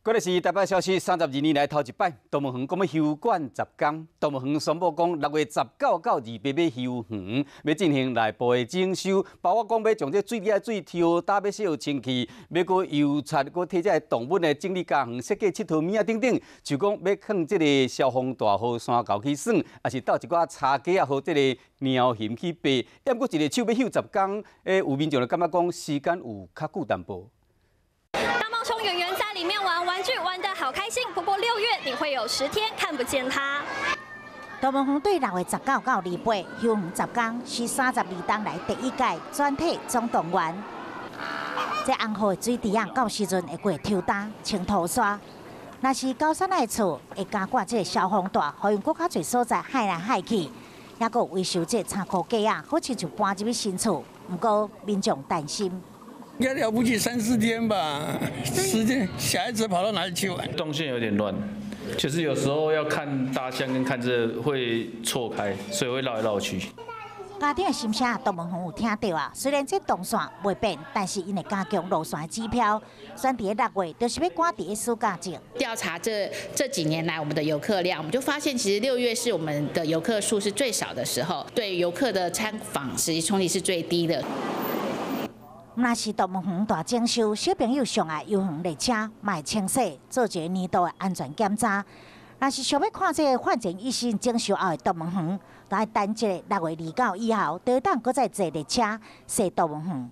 過來是台北消息，32年來頭一擺，動物園講欲休館10工。動物園宣布講，6月19到28欲休園，欲進行內部的整修，包括講欲將這水底水抽焦，欲掃清氣，欲閣油漆，閣替這个動物的整理家園、設計𨑨迌物仔等等。就講欲放這个消防大號山猴去耍，抑是鬥一寡柴雞仔予這个貓熊去爬。毋過一个手欲休10工，有民眾就感覺講時間有較久淡薄。大貓熊圓圓在裡面玩玩具，玩得好開心。不過6月你會有10天看不見它。動物園對6月19到28休園10工，是32冬來第一屆全體總動員。這紅河的水池仔，到時陣會過抽焦清塗沙。若是高山的厝會加掛這个消防帶，予𪜶閣較濟所在害來害去，抑閣維修這倉庫架仔，好親像搬入去新厝。毋過民眾擔心。應該了不起三四天吧，10天，小孩子跑到哪裡去玩？動線有點亂，就是有時候要看大象跟看這會錯開，所以會繞來繞去。家長的心聲，動物園有聽著啊。雖然這動線袂變，但是𪜶會加強路線的指標，選佇6月，就是欲趕佇暑假前。調查這幾年來我們的遊客量，我們就發現其實六月是我們的遊客數是最少的時候，對遊客的參訪實際衝擊是最低的。若是動物園大整修，小朋友上愛遊園列車，嘛會清洗，做一个年度的安全檢查。若是想欲看這个煥然一新整修後的動物園，就愛等這个6月29以後，就會當閣再坐列車踅動物園。